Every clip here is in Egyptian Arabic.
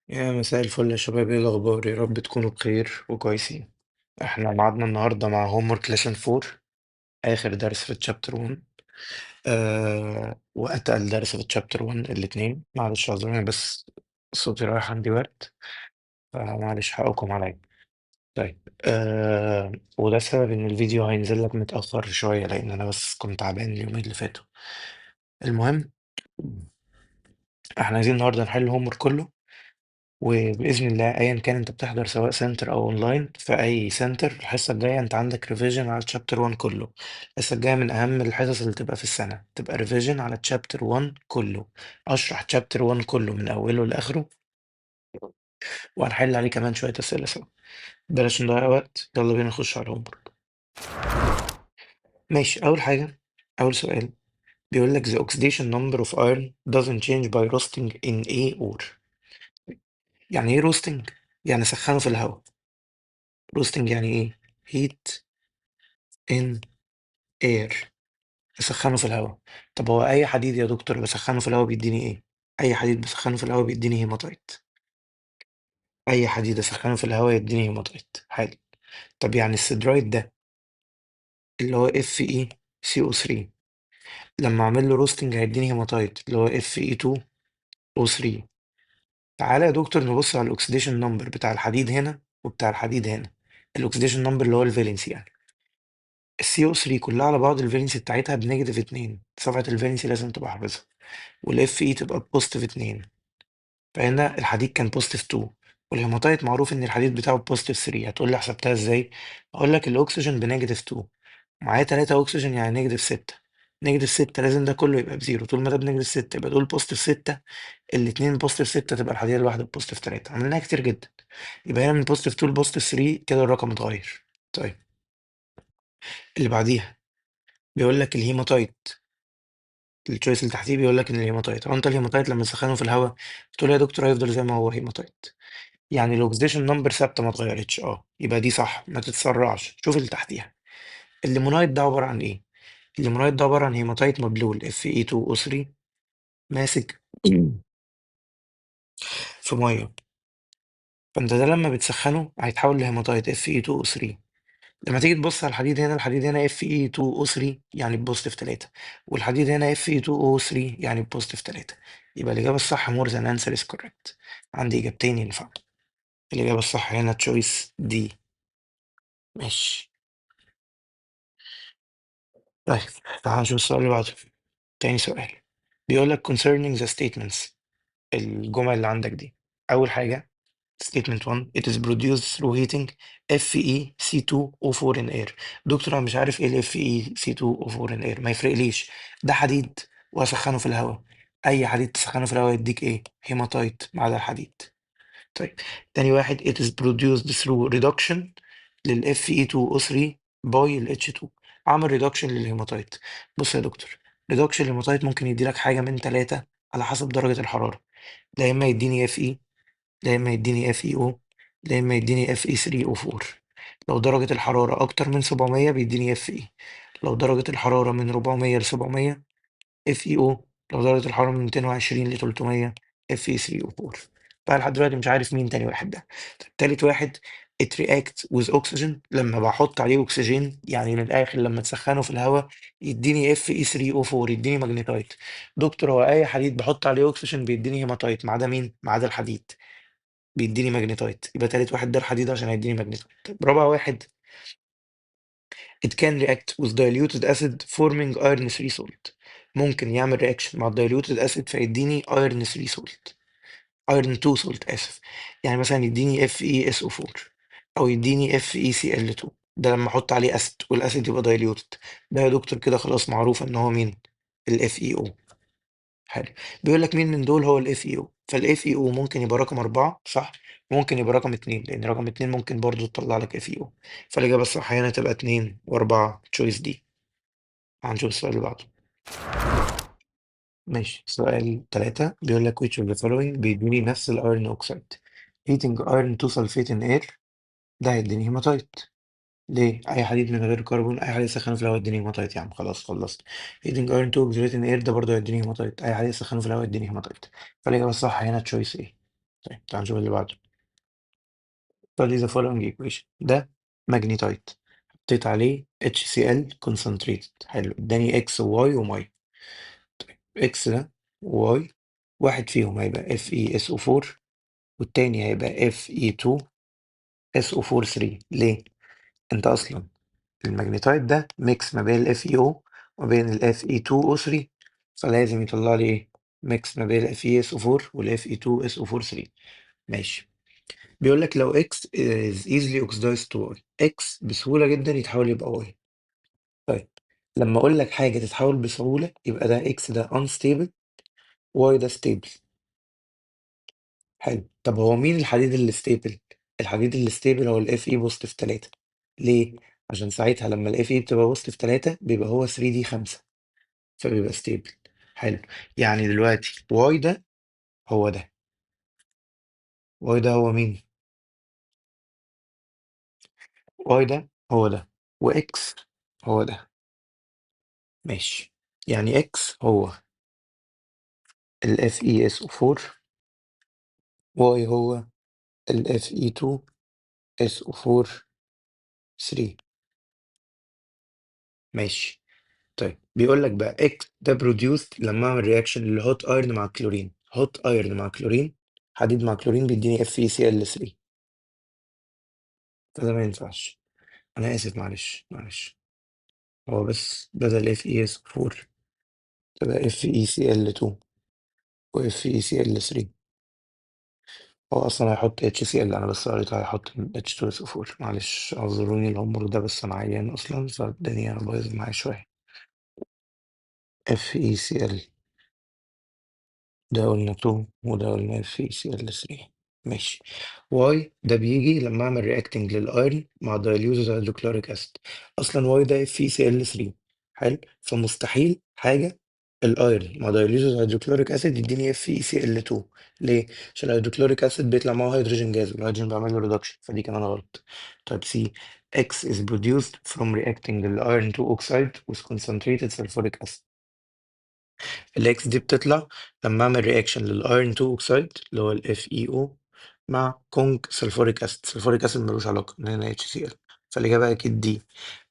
يا مساء الفل يا شباب، ايه الاخبار؟ يا رب تكونوا بخير وكويسين. احنا ميعادنا النهارده مع homework lesson 4، اخر درس في chapter 1. واتقل درس في chapter 1 الاثنين. معلش اعذروني بس صوتي رايح، عندي برد، فمعلش حقكم عليا. طيب، وده السبب ان الفيديو هينزل لك متاخر شويه، لان انا بس كنت تعبان اليومين اللي فاتوا. المهم احنا عايزين النهارده نحل ال homework كله، وبإذن الله أيا كان أنت بتحضر سواء center أو أونلاين، في أي center الحصة الجاية أنت عندك revision على chapter 1 كله. الحصة الجاية من أهم الحصص اللي تبقى في السنة، تبقى revision على chapter 1 كله. أشرح chapter 1 كله من أوله لآخره، وهنحل عليه كمان شوية أسئلة سوا. بلاش نضيع وقت، يلا بينا نخش على ال homework. ماشي، أول حاجة، أول سؤال بيقول لك the oxidation number of iron doesn't change by roasting in a ore. يعني إيه roasting؟ يعني سخنه في الهواء. roasting يعني إيه؟ heat in air، بسخنه في الهواء. طب هو أي حديد يا دكتور بسخنه في الهواء بيديني إيه؟ أي حديد بسخنه في الهواء بيديني هيماتايت. أي حديد أسخنه في الهواء يديني هيماتايت. حلو. طب يعني ال siderite ده اللي هو FeCO3 لما أعمل له roasting هيديني هيماتايت اللي هو Fe2O3. تعالى يا دكتور نبص على ال oxidation number بتاع الحديد هنا وبتاع الحديد هنا. ال oxidation number اللي هو ال valency، يعني ال CO3 كلها على بعض ال valency بتاعتها ب negative 2، صفحة ال valency لازم تبقى حافظها، وال Fe تبقى positive 2. فهنا الحديد كان positive 2، والهيماتايت معروف ان الحديد بتاعه positive 3. هتقول لي حسبتها ازاي؟ اقول لك الاكسجين ب negative 2، معايا 3 اكسجين يعني negative 6، negative 6 لازم ده كله يبقى ب zero. طول ما ده ب negative 6 يبقى دول positive 6، الاثنين positive 6 تبقى الحديده الواحده positive 3. عملناها كتير جدا. يبقى هنا من positive 2 ل positive 3 كده الرقم اتغير. طيب اللي بعديها بيقول لك ال hematite، ال choice اللي تحتيه بيقول لك ان الهيماتايت، هو انت الهيماتايت لما تسخنه في الهواء تقول يا دكتور هيفضل زي ما هو هيماتايت، يعني ال oxidation number ثابته ما اتغيرتش. يبقى دي صح، ما تتسرعش، شوف اللي تحتيها. ال limonite ده عباره عن ايه؟ ال limonite ده عباره عن هيماتايت مبلول Fe2O3 ماسك في ميه، فانت ده لما بتسخنه هيتحول لهيماتايت Fe2O3. لما تيجي تبص على الحديد هنا، الحديد هنا Fe2O3 يعني positive 3، والحديد هنا Fe2O3 يعني positive 3. يبقى الإجابة الصح more than answer is correct. عندي إجابتين ينفع. الإجابة الصح هنا choice D. ماشي، طيب تعال نشوف السؤال اللي بعده. تاني سؤال بيقول لك concerning the statements، الجمل اللي عندك دي. أول حاجة statement 1، it is produced through heating FeC2O4 in air. دكتور أنا مش عارف إيه ال FeC2O4 in air، ما يفرقليش، ده حديد وأسخنه في الهواء. أي حديد تسخنه في الهواء يديك إيه؟ هيماتايت ما عدا الحديد. طيب تاني واحد it is produced through reduction لل Fe2O3 by ال H2. عمل reduction لل hematite. بص يا دكتور، reduction لل hematite ممكن يدي لك حاجة من ثلاثة على حسب درجة الحرارة، لا إما يديني Fe، لا إما يديني FeO، لا إما يديني Fe3O4. لو درجة الحرارة أكتر من 700 بيديني Fe، لو درجة الحرارة من 400 ل 700 FeO، لو درجة الحرارة من 220 ل 300 Fe3O4. فلحد دلوقتي مش عارف مين تاني واحد ده. طيب تالت واحد it react with oxygen، لما بحط عليه اكسجين، يعني من الاخر لما تسخنه في الهواء يديني Fe3O4، يديني magnetite. دكتور هو اي حديد بحط عليه اكسجين بيديني هيماتايت ما عدا مين؟ ما عدا الحديد بيديني magnetite. يبقى تالت واحد ده الحديد عشان هيديني magnetite. طيب رابع واحد it can react with diluted acid forming iron 3 salt. ممكن يعمل reaction مع diluted acid فيديني iron 3 salt، iron 2 salt آسف، يعني مثلا يديني FeSO4 أو يديني FeCl2. ده لما أحط عليه acid وال acid يبقى diluted. ده يا دكتور كده خلاص معروف إن هو مين؟ ال FeO. حلو. بيقول لك مين من دول هو ال FeO؟ فال FeO ممكن يبقى رقم 4 صح، ممكن يبقى رقم 2، لأن رقم 2 ممكن برضو تطلع لك FeO. فالإجابة الصح هنا تبقى 2 و4 choice D. هنشوف السؤال اللي بعده. ماشي، سؤال 3 بيقول لك which of the following بيديني نفس ال iron oxide. heating iron 2 sulfate in air ده هيديني هيماتايت. ليه؟ أي حديد من غير كربون، أي حديد سخنه في الهواء يديني هيماتايت يا عم، خلاص خلصت. heating iron 2 oxalate in air ده برضه هيديني هيماتايت. أي حديد سخنه في الهواء يديني هيماتايت. فالإجابة الصح هنا choice A. طيب تعال نشوف اللي بعده. Study the following equation. ده magnetite، حطيت عليه HCl concentrated. حلو، اداني X و Y ومية. طيب X ده Y، واحد فيهم هيبقى FeSO4 والتاني هيبقى Fe2SO4 3. ليه؟ انت اصلا ال magnetite ده mix ما بين ال FeO وما بين ال Fe2O3، فلازم يطلع لي ايه؟ mix ما بين ال FeSO4 وال Fe2SO4 3. ماشي. بيقول لك لو X is easily oxidized to Y، X بسهولة جدا يتحول يبقى Y. طيب لما اقول لك حاجة تتحول بسهولة يبقى ده X ده unstable، Y ده stable. حلو. طب هو مين الحديد اللي stable؟ الحديد اللي stable هو ال Fe positive 3. ليه؟ عشان ساعتها لما ال Fe بتبقى positive 3 بيبقى هو 3d 5، فبيبقى stable. حلو. يعني دلوقتي Y ده هو ده، Y ده هو مين؟ Y ده هو ده، و X هو ده. ماشي. يعني X هو ال FeSO4، Y هو ال Fe2SO4 3. ماشي. طيب بيقول لك بقى X ده produced لما اعمل reaction لل hot iron مع chlorine. hot iron مع كلورين، حديد مع كلورين بيديني FeCl3، فده ما ينفعش. انا اسف، معلش معلش، هو بس بدل FeSO4 تبقى FeCl2 و FeCl3. هو اصلا هيحط HCl، انا بس قريتها هيحط H2SO4. معلش اعذروني العمر ده، بس انا عيان اصلا فالدنيا بايظه معايا شويه. FeCl ده قلنا 2 وده قلنا FeCl3. ماشي. Y ده بيجي لما اعمل reacting لل iron مع diluted hydrochloric acid. اصلا Y ده FeCl3. حلو. فمستحيل حاجه ال iron مع diluted hydrochloric acid يديني FeCl2. ليه؟ عشان ال hydrochloric acid بيطلع معاه hydrogen gas، والهيدروجين بيعمل له reduction، فدي كمان غلط. طيب C، X is produced from reacting the iron 2 oxide with concentrated sulfuric acid. ال X دي بتطلع لما اعمل reaction لل iron 2 oxide اللي هو ال FeO مع conc sulfuric acid. sulfuric acid ملوش علاقة من هنا HCl، فالإجابة أكيد D.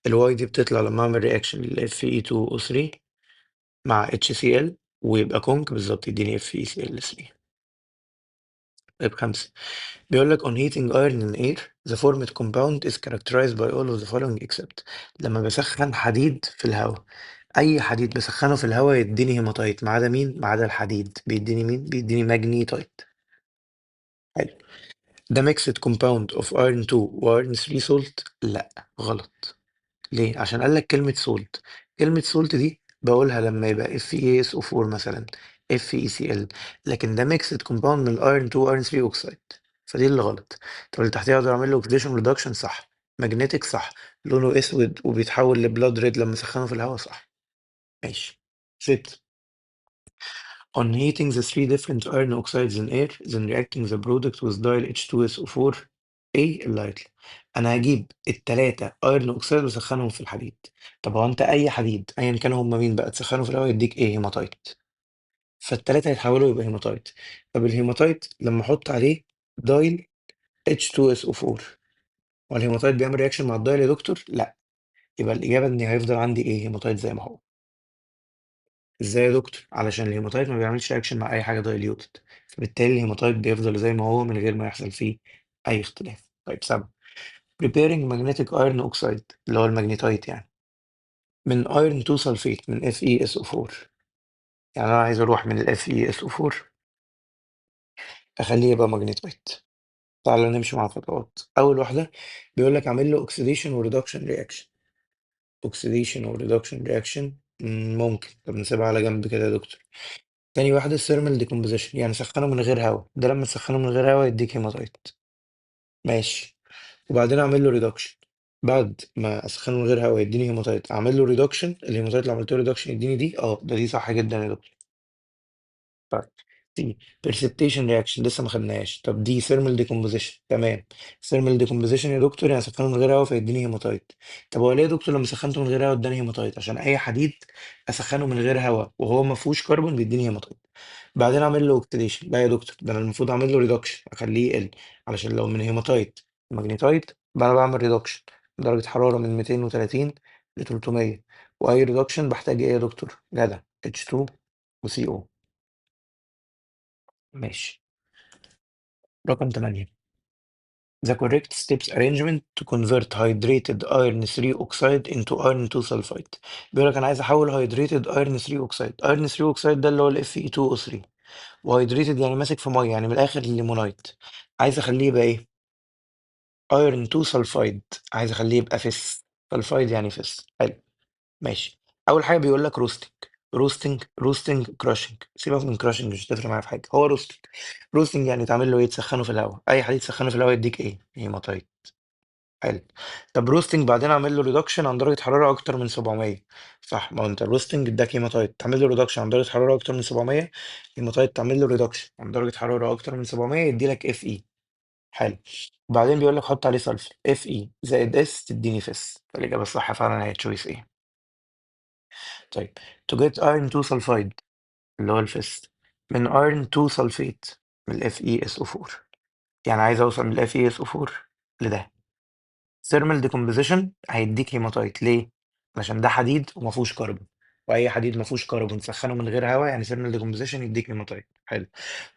ال Y دي بتطلع لما اعمل reaction لل Fe2O3 مع HCl ويبقى conc بالظبط يديني FeCl3. طيب 5، بيقول لك on heating iron in air the formed compound is characterized by all of the following except. لما بسخن حديد في الهواء، أي حديد بسخنه في الهواء يديني هيماتايت، ما عدا مين؟ ما عدا الحديد. بيديني مين؟ بيديني magnetite. حلو. ده mixed compound of iron 2 و iron 3 salt؟ لا غلط. ليه؟ عشان قال لك كلمة salt. كلمة salt دي بقولها لما يبقى FeSO4 مثلا، FeCl، لكن ده mixed compound من ال iron 2 iron 3 oxide، فدي اللي غلط. طب اللي تحتيه اقدر اعمل له oxidation reduction؟ صح. magnetic؟ صح. لونه اسود وبيتحول ل blood red لما اسخنه في الهواء؟ صح. ماشي. 6، On heating the three different iron oxides in air then reacting the product with dil H2SO4، ايه اللي هيطلع؟ انا هجيب التلاتة iron oxide واسخنهم في الحديد. طب هو انت اي حديد ايا كانوا هم مين بقى تسخنه في الهواء يديك ايه؟ هيماتايت. فالتلاتة هيتحولوا يبقى هيماتايت. طب الهيماتايت لما احط عليه dil H2SO4، والهيماتايت بيعمل reaction مع ال dil يا دكتور؟ لا. يبقى الاجابه ان هيفضل عندي ايه؟ هيماتايت زي ما هو. ازاي يا دكتور؟ علشان الهيماتايت ما بيعملش reaction مع اي حاجه diluted، فبالتالي الهيماتايت بيفضل زي ما هو من غير ما يحصل فيه اي اختلاف. طيب 7، preparing magnetic iron oxide اللي هو ال magnetite يعني من iron 2 sulfate من FeSO4. يعني انا عايز اروح من ال FeSO4 اخليه يبقى magnetite. تعالى نمشي مع الخطوات. اول واحده بيقول لك اعمل له oxidation و reduction reaction. oxidation و reduction reaction ممكن. طب نسيبها على جنب كده يا دكتور. تاني واحدة thermal decomposition، يعني سخنه من غير هواء. ده لما تسخنه من غير هواء يديك هيماتايت. ماشي. وبعدين اعمل له reduction. بعد ما اسخنه من غير هواء يديني هيماتايت، اعمل له reduction. ال hematite اللي عملت له reduction يديني دي. ده دي صح جدا يا دكتور. طيب C precipitation reaction لسه ما خدناهاش. طب دي thermal decomposition، تمام. thermal decomposition يا دكتور يعني سخنه من غير هواء فيديني هيماتايت. طب هو ليه يا دكتور لما سخنته من غير هواء اداني هيماتايت؟ عشان اي حديد اسخنه من غير هواء وهو ما فيهوش كربون بيديني هيماتايت. بعدين اعمل له oxidation. لا يا دكتور، ده انا المفروض اعمل له reduction، اخليه يقل، علشان لو من hematite magnetite بقى انا بعمل reduction درجة حرارة من 230 ل 300، واي reduction بحتاج ايه يا دكتور؟ جدع، H2 و CO. ماشي. رقم 8، The correct steps arrangement to convert hydrated iron 3 oxide into iron 2 sulfide. بيقول لك انا عايز احول hydrated iron 3 oxide. iron 3 oxide ده اللي هو ال Fe2O3، و hydrated يعني ماسك في ميه، يعني من الاخر ال limonite. عايز اخليه يبقى ايه؟ iron 2 sulfide. عايز اخليه يبقى FeS. sulfide يعني FeS. حلو، ماشي. اول حاجه بيقول لك roasting، roasting، roasting، crushing. سيبك من crushing، مش هتفرق معايا في حاجه. هو roasting. roasting يعني تعمل له ايه؟ تسخنه في الهواء. اي حديد تسخنه في الهواء يديك ايه؟ هيماتايت. حلو. طب roasting بعدين اعمل له reduction عند درجه حراره اكتر من 700. صح، ما هو انت ال roasting اداك هيماتايت، تعمل له reduction عند درجه حراره اكتر من 700، هيماتايت تعمل له reduction عند درجه حراره اكتر من 700 يدي لك Fe. حلو. وبعدين بيقول لك حط عليه sulfur، Fe زائد S تديني FeS. فالاجابه الصح فعلا هي choice A. طيب، to get iron 2 sulfide اللي هو ال FeS من iron 2 sulfate من ال FeSO4، يعني عايز اوصل من ال FeSO4 لده. thermal decomposition هيديك هيماتايت. ليه؟ عشان ده حديد وما فيهوش كربون، واي حديد ما فيهوش كربون سخنه من غير هواء يعني thermal decomposition يديك هيماتايت. حلو.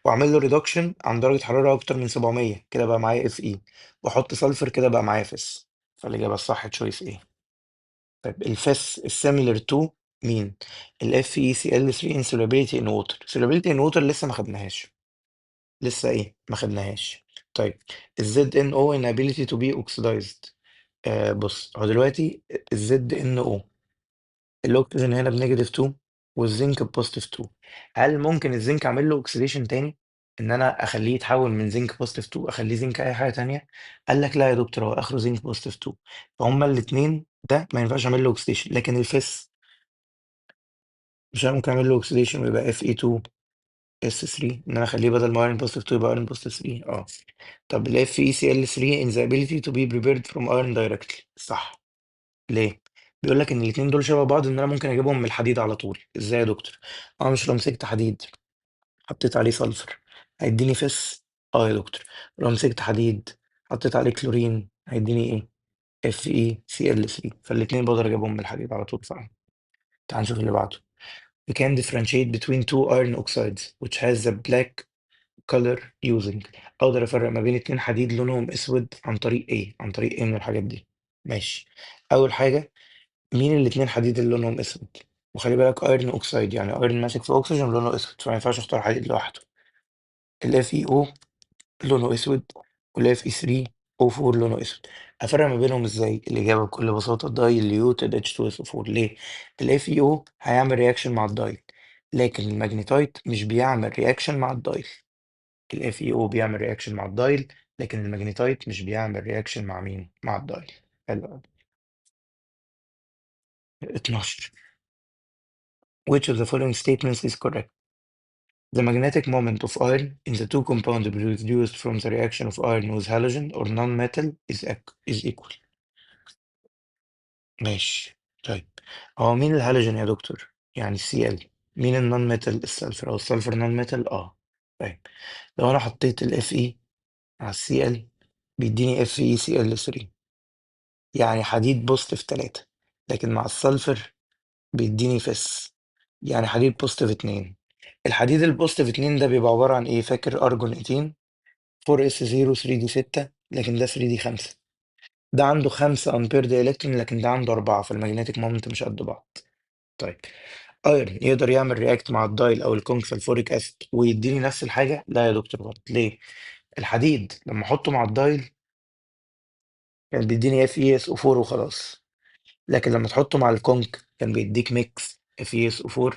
واعمل له reduction عند درجه حراره اكتر من 700، كده بقى معايا Fe، واحط sulfur، كده بقى معايا FeS. فالاجابه الصح choice A. طيب ال FeS ال similar to مين؟ ال FeCl3 in solubility in water. solubility in water لسه ما خدناهاش، لسه ايه؟ ما خدناهاش. طيب ال ZnO inability to be oxidized. بص، هو دلوقتي ال ZnO الاكسجين هنا ب negative 2 والزنك ب positive 2. هل ممكن الزنك اعمل له oxidation تاني؟ ان انا اخليه يتحول من زنك positive 2 اخليه زنك اي حاجه تانية؟ قال لك لا يا دكتور، هو اخره زنك positive 2، فهما الاثنين ده ما ينفعش اعمل له oxidation. لكن ال FeS مش انا ممكن اعمل له oxidation ويبقى Fe 2 S 3، ان انا اخليه بدل ما iron positive 2 يبقى iron positive 3. طب ال FeCl3 in the ability to be prepared from iron directly. صح. ليه؟ بيقول لك ان الاثنين دول شبه بعض، ان انا ممكن اجيبهم من الحديد على طول. ازاي يا دكتور؟ انا مش لو مسكت حديد حطيت عليه sulfur هيديني FeS؟ اه يا دكتور. لو مسكت حديد حطيت عليه كلورين هيديني ايه؟ FeCl3. فالاثنين بقدر اجيبهم من الحديد على طول فعلا. تعال نشوف اللي بعده. We can differentiate between two iron oxides which has the black color using. اقدر افرق ما بين اتنين حديد لونهم اسود عن طريق ايه؟ عن طريق ايه من الحاجات دي؟ ماشي. اول حاجه، مين الاتنين حديد اللي لونهم اسود؟ وخلي بالك iron oxide يعني iron ماسك في اكسجين لونه اسود، فما ينفعش اختار حديد لوحده. ال FeO لونه اسود وال Fe3O4 لونه اسود. افرق ما بينهم ازاي؟ الاجابه بكل بساطه diluted H2SO4. ليه؟ ال FeO هيعمل reaction مع ال dil، لكن ال magnetite مش بيعمل reaction مع ال dil. ال FeO بيعمل reaction مع ال dil، لكن ال magnetite مش بيعمل reaction مع مين؟ مع ال dil. حلو أوي. 12. Which of the following statements is correct? The magnetic moment of iron in the two compounds produced from the reaction of iron with halogen or non-metal is equal. ماشي. طيب، هو مين الهالوجين يا دكتور؟ يعني Cl. مين ال non metal؟ ال sulfur. او ال sulfur non metal. طيب لو انا حطيت ال Fe على ال Cl بيديني FeCl3، يعني حديد positive 3، لكن مع ال sulfur بيديني FeS، يعني حديد positive 2. الحديد ال positive 2 ده بيبقى عبارة عن ايه؟ فاكر ارجون 18 4 s 0 3 d 6، لكن ده 3 d 5. ده عنده 5 unpaired electron، لكن ده عنده 4، فال magnetic moment مش قد بعض. طيب، iron يقدر يعمل react مع ال dil او ال conc sulfuric acid ويديني نفس الحاجه؟ لا يا دكتور، غلط. ليه؟ الحديد لما احطه مع ال dil كان بيديني FeSO4 وخلاص، لكن لما تحطه مع ال conc كان بيديك ميكس اف اي اس او 4،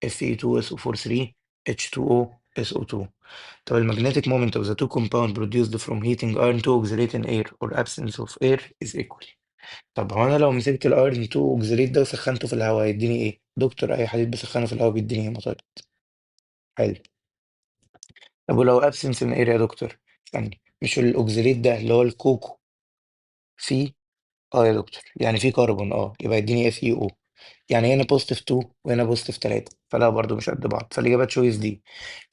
اف اي 2 اس او 4 3، اتش 2 او اس او 2. طب ال magnetic moment of the two compound produced from heating iron 2 oxalate in air or absence of air is equal. طب هو انا لو مسكت ال iron 2 oxalate ده وسخنته في الهواء هيديني ايه؟ دكتور، اي حديد بسخنه في الهواء بيديني هيماتايت. حلو. طب ولو absence in air يا دكتور؟ استني، مش ال oxalate ده اللي هو ال CoCO فيه؟ اه يا دكتور، يعني فيه كربون، يبقى يديني FeO. يعني هنا positive 2 وهنا positive 3، فلا برضو مش قد بعض، فالإجابة choice D.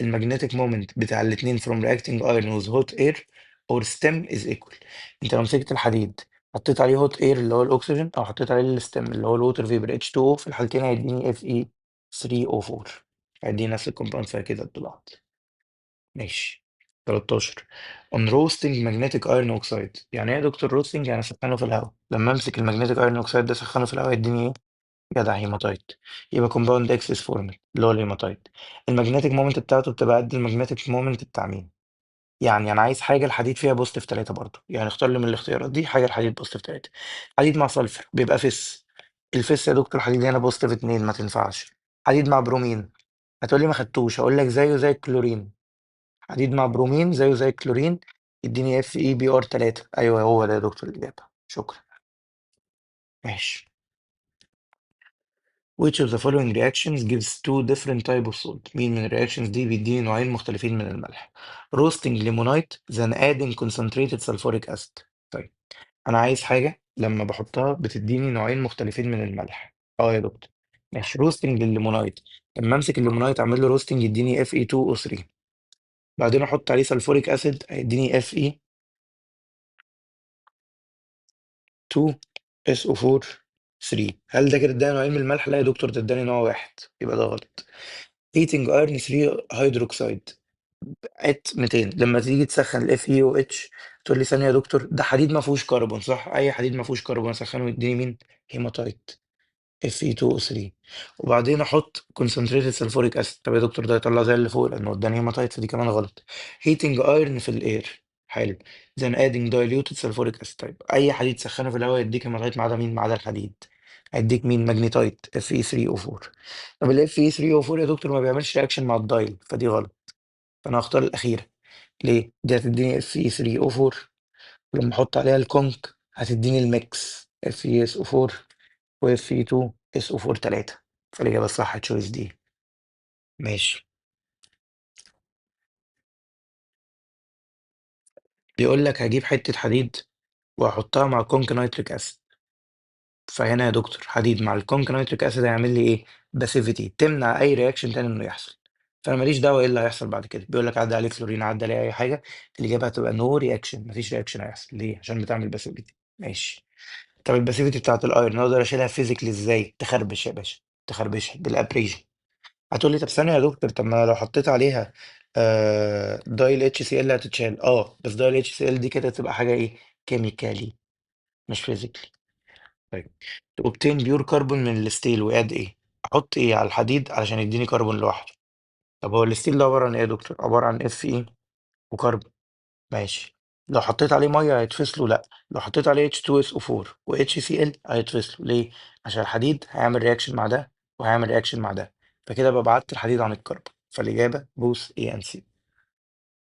ال magnetic moment بتاع الاثنين from reacting iron with hot air or stem is equal. انت لو مسكت الحديد حطيت عليه hot air اللي هو الاكسجين، او حطيت عليه ال steam اللي هو ال water vapor H2O، في الحالتين هيديني Fe3O4، هيديني نفس ال compound، فكده قد بعض. ماشي. 13، on roasting magnetic iron oxide. يعني ايه يا دكتور roasting؟ يعني اسخنه في الهواء. لما امسك ال magnetic iron oxide ده اسخنه في الهواء يديني ايه؟ جدع، هيماتايت. يبقى compound X is formed اللي هو ال hematite. ال magnetic moment بتاعته بتبقى قد ال magnetic moment بتاع مين؟ يعني انا عايز حاجه الحديد فيها positive 3 برضه، يعني اختار لي من الاختيارات دي حاجه الحديد positive 3. حديد مع sulfur بيبقى FeS. ال FeS يا دكتور حديد هنا positive 2، ما تنفعش. حديد مع برومين، هتقول لي ما خدتوش، هقول لك زيه زي الكلورين. حديد مع برومين زيه زي الكلورين يديني FeBr 3. ايوه هو ده يا دكتور الاجابه، شكرا. ماشي. Which of the following reactions gives two different type of salt؟ مين من ال reactions دي بيديني نوعين مختلفين من الملح؟ Roasting limonite then adding concentrated sulfuric acid. طيب انا عايز حاجة لما بحطها بتديني نوعين مختلفين من الملح. اه يا دكتور. ماشي. roasting للل limonite، لما امسك ال limonite اعمل له roasting يديني Fe2O3، بعدين احط عليه sulfuric acid هيديني Fe2SO4 3. هل ده كده اداني نوعين من الملح؟ لا يا دكتور، ده اداني نوع واحد، يبقى ده غلط. heating iron 3 hydroxide at 200، لما تيجي تسخن ال FeOH تقول لي ثانية يا دكتور، ده حديد ما فيهوش كربون صح؟ أي حديد ما فيهوش كربون اسخنه يديني مين؟ هيماتايت Fe2O3، وبعدين احط concentrated sulfuric acid. طب يا دكتور ده يطلع زي اللي فوق لانه اداني هيماتايت، فدي كمان غلط. heating iron في ال air، حلو، then adding diluted sulfuric acid. طيب اي حديد سخنه في الهواء يديك هيماتايت ما عدا مين؟ ما عدا الحديد. هيديك مين؟ magnetite Fe3O4. طب ال Fe3O4 يا دكتور ما بيعملش reaction مع ال dil، فدي غلط، فانا هختار الاخيره. ليه؟ دي هتديني Fe3O4، ولما احط عليها ال conc هتديني ال mix FeSO4 و Fe2SO4 3، فالإجابة الصح choice D. ماشي. بيقول لك هجيب حتة حديد وأحطها مع conc nitric acid. فهنا يا دكتور حديد مع ال conc nitric acid هيعمل لي إيه؟ passivity، تمنع أي reaction تاني إنه يحصل. فأنا ماليش دعوة إيه اللي هيحصل بعد كده. بيقول لك عدى عليه كلورين، عدى عليه أي حاجة، الإجابة هتبقى no reaction، مفيش reaction هيحصل. ليه؟ عشان بتعمل passivity. ماشي. طب ال passivity بتاعت ال iron اقدر اشيلها physically ازاي؟ تخربش يا باشا، تخربشها بال abrasion. هتقول لي طب ثانيه يا دكتور، طب ما أنا لو حطيت عليها dil HCl هتتشال. اه بس dil HCl دي كده تبقى حاجه ايه؟ chemically مش physically. طيب obtain pure carbon من ال steel و add ايه؟ احط ايه على الحديد علشان يديني كربون لوحده؟ طب هو ال steel ده عباره عن ايه يا دكتور؟ عباره عن Fe وكربون. ماشي. لو حطيت عليه ميه هيتفصلوا؟ لا. لو حطيت عليه H2SO4 و HCl هيتفصلوا. ليه؟ عشان الحديد هيعمل reaction مع ده وهيعمل reaction مع ده، فكده ببعدت الحديد عن الكربون، فالإجابة both A and C.